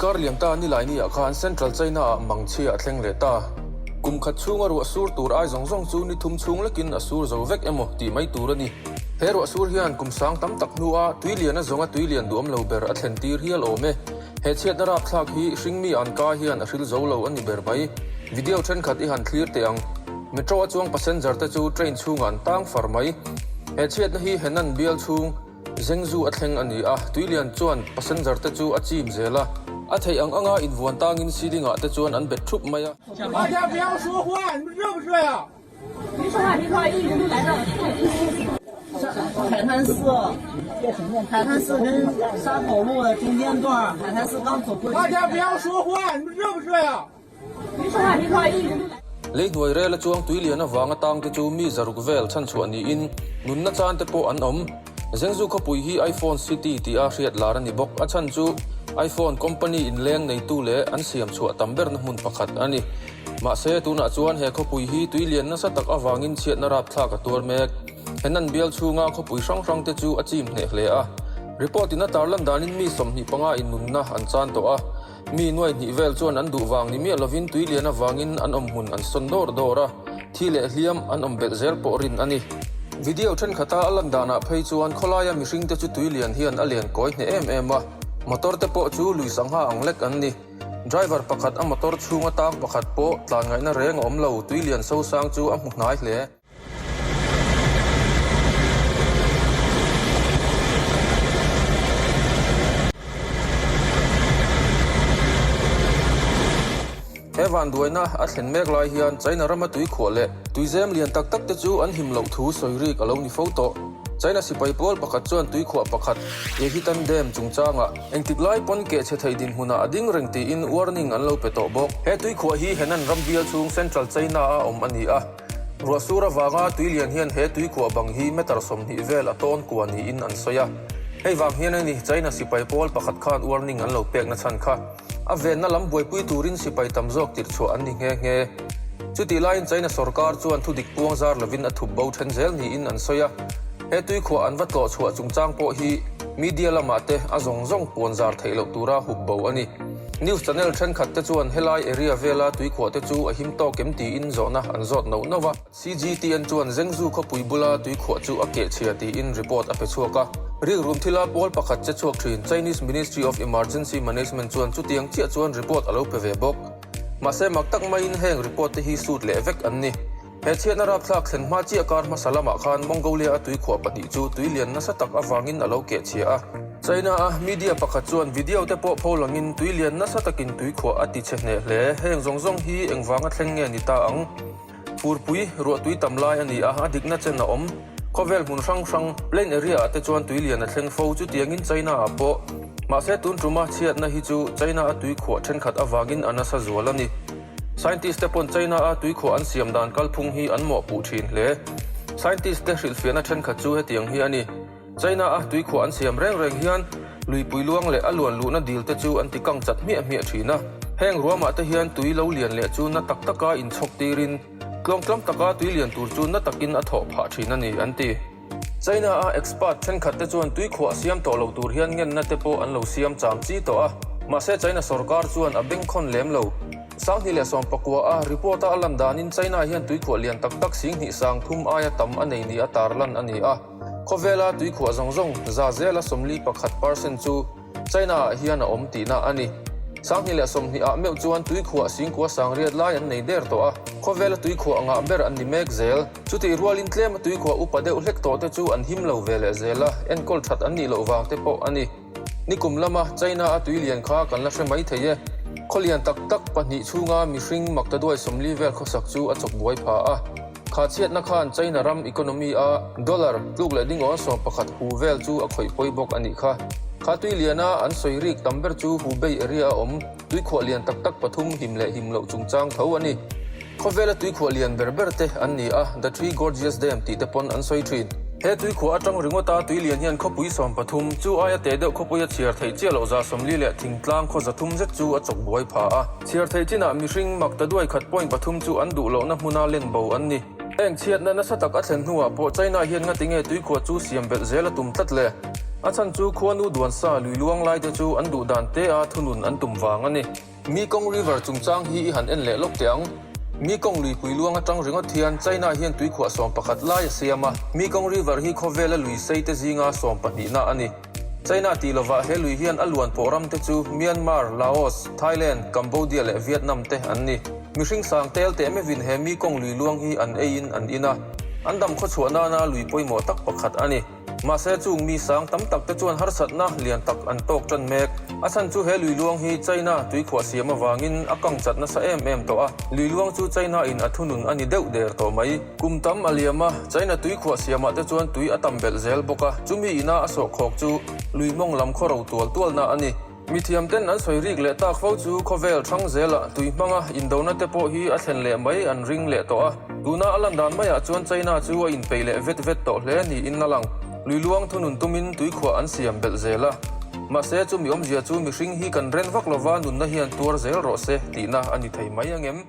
Inkar liam ta Nilaini ah khan Central China ah mangchhia a thleng leh ta. Kum khat chhunga ruah sur tur ai zawng zawng chu ni thum chhung lekin a sur zo vek emaw tih mai tur a ni. He ruah sur hian kum sang tam tak hnua tui lian a zawnga tui lian duhawm lo ber a thlen tir hial awm e. He chhiatna rapthlak hi hringmi an ka hian a hril zo lo a ni ber mai. Video thenkhat i han thlir teh ang. Metro a chuang passenger te chu train chhungah an tang far mai. He chhiatna hi Henan bial chhung Zhengzhou a thleng a ni a, tuilian chuan passenger te chu a chim zel a. A theih ang anga invuan tangin ceiling ah te chuan an bet thup mai a. Lei hnuai rel a chuang tui lian avanga tang te chu mi zaruk vel chhanchhuah niin nunna chan te pawh an awm. Zhengzhou khawpui hi iPhone City tia hriat lar a ni bawk. A chhan chu iPhone company inleng neitu leh an siam chhuah tam berna hmun pakhat a ni. Mahse, tunah chuan he khawpui hi tui lian nasa tak avangin chhiatna rapthlak a tuar mek. Henan bial chhunga khawpui hrang hrang te chu a chim hneh hle a. Report in a tarlan danin mi 25 in nunna an chan tawh a. Mi nuai hnih vel chuan an duh vang ni miah lovin tui lian avangin an awm hmun an sawn dawr dawr a, thi leh hliam an awm belh zel pawh rin a ni. Video thenkhat-a a lan danah phei chuan khawlaia mihringte chu tui lian hian a len kawi hneh em em a, motor te pawh chu lui sangha ang lek an ni. Driver pakhat a motor chhunga tang pakhat pawh tlan ngaihna reng a awm lo, tui lian sosang chu a hmu hnai hle. He vanduaina a thlen mek lai hian China rama tuikhuah leh tuizem lian tak tak te chu an him loh thu sawi rik a lo ni fo tawh. China sipai pawl pakhat chuan tuikhuah pakhat Yehitan Dam chungchangah engtik lai pawn keh chhe thei dinhmunah a ding reng tiin warning an lo pe tawh bawk. He tuikhuah hi Henan ram bial chhung Central China-a awm a ni a. Ruah sur avanga tui lian hian he tuikhuah bang hi meter 20 vel a tawn kua niin an sawi a. Hei vang hian a ni China sipai pawl pakhat khan warning an lo pek na chhan kha. A venna lam buaipui turin sipai tam zawk tirh chhuah an ni nghe nghe. Chutih laiin China sorkar chuan thudik puang zar lovin a thup bo then zel niin an sawi a. He tuikhuah an va tlawh chhuah chungchang pawh hi media lamah te a zawng zawng puan zar theih loh tura hup bo a ni. News channel thenkhat te chuan helai area vela tuikhuah te chu a him tawk em tiin zawhna an zawt noh noh a. CGTN chuan Zhengzhou khawpui bula tuikhuah chu a keh chhia tiin report a pe chhuak a. Rikrum thila pawl pakhat che chhuak thin Chinese Ministry of Emergency Management chuan chutiang chiah chuan report a lo pe ve bawk. Mahse mak tak maiin heng report te hi sut leh vek an ni. He chhiatna rapthlak thlen hma chiah kar hmasa lamah khan Mongolia a tuikhuah pahnih chu tui lian nasa tak avangin a lo keh chhia a. China a media pakhat chuan video te pawh pho langin tui lian nasa takin tuikhuah a ti chhe hneh hle. Heng zawng zawng hi engvanga thleng nge ni ta ang? Furpui, ruahtui tam lai a ni a, a dikna chen a awm. Khawvel hmun hrang hrang, plain area ah te chuan tui lian a thleng fo, chutiangin China ah pawh. Mahse tun tuma chhiatna hi chu China a tuikhuah thenkhat avangin a nasa zual a ni. Scientist te pawn China a tuikhuah an siam dan kalphung hi an mawhpuh thin hle. Scientist te hrilhfiahna thenkhat chu hetiang hi a ni. China a tuikhuah an siam reng reng hian luipui luang leh a luan luhna dil te chu an ti kang chat hmiah hmiah thin a. Heng ruamah te hian tui lo lian leh chu na tak taka inchhawk tirin tluangtlam taka tui lian tur chu na takin a thawh phah thin a ni an ti. China a expert thenkhat te chuan tuikhuah siam tawh lo tur hian ngenna te pawh an lo siam cham chi tawh a, mahse China sorkar chuan a bengkhawn lem lo. 2019 a report a a lan danin China hian tuikhuah lian tak tak 20 30 aia tam a nei ni a tarlan a ni a, khawvela tuikhuah zawng zawng za zela 41 percent chu China ah hian a awm tihna a ni. 2020 ah meuh chuan tuikhuah singkua sangriat lai an nei der tawh a, khawvela tuikhuah ngah ber an ni mek zel. Chutih rualin tlema tuikhuah upa deuh hlek tawh te chu an him lo ve leh zel a, enkawl that an nih loh vang te pawh a ni. Nikum lama China a tui lian kha kan la hre mai thei e. Khaw lian tak tak pahnih chhunga mihring maktaduai 40 vel khawsak chu a chawk buai pha a. Kha chhiatna khan China ram economy a dollar tluk leh dingawn 11 hu vel chu a khawih pawi bawk a nih kha. Kha tui liana an sawi rik tam ber chu Hubei area a awm tuikhuah lian tak tak pathum him leh him loh chungchang tho a ni. Khawvela tuikhuah lian ber ber te an ni a, The Three Gorges Dam tih te pawn an sawi thin. He tuikhuah atang ringawta tui lian hian khawpui 13, chu aia teh deuh khawpuia chhiar theih chiah loh 40 leh thingtlang khaw 300 zet chu a chawk buai pha a. Chhiar theih chinah mihring mak ta duai khat point pathum chu an duh lohna hmuna len bo an ni. Heng chhiatna nasa tak a thlen hnuah pawh China hian ngatinge tuikhuah chu siam belh zel a tum tlat le? A chhan chu khuanu duan sa lui luang lai te chu an duh dan te a thunun an tum vang a ni. Mekong River chungchang hi i han en leh lawk teh ang. Mekong luipui luang atang ringawt hian China hian tuikhuah 11 lai a siam a, Mekong River hi khawvela lui sei te zinga sawmpahnihna a ni. China tih lovah he lui hian a luan pawh ram te chu Myanmar, Laos, Thailand, Cambodia leh Vietnam te an ni. Mihring sang tel teh mevin he Mekong lui luang hi an eiin an in a, an dam khawchhuah nana lui pawimawh tak pakhat a ni. Mahse chung mi sang tam tak te chuan harsatna lian tak an tawk tan mek. A chhan chu he lui luang hi China tuikhuah siam avangin a kang chat nasa em em tawh a, lui luang chu China in a thunun a ni deuh der tawh mai. Kum tam a liam a, China tuikhuah siamah te chuan tui a tam belh zel bawk a, chumi ina a sawhkhawk chu lui mawng lam khaw ro tual tualna a ni. Mithiam ten an sawi rik leh tak fo chu khawvel thang zelah tui hmanga indona te pawh hi a thlen leh mai an ring leh tawh a. Tuna a lan dan maiah chuan China chu a inpeih leh vet vet tawh hle niin a lang. Lui luang thunun tumin tuikhuah an siam belh zel a. Mahse chumi awmzia chu mihring hi kan ren vak lova nunna hian tuar zel rawh se tihna a ni thei mai angem?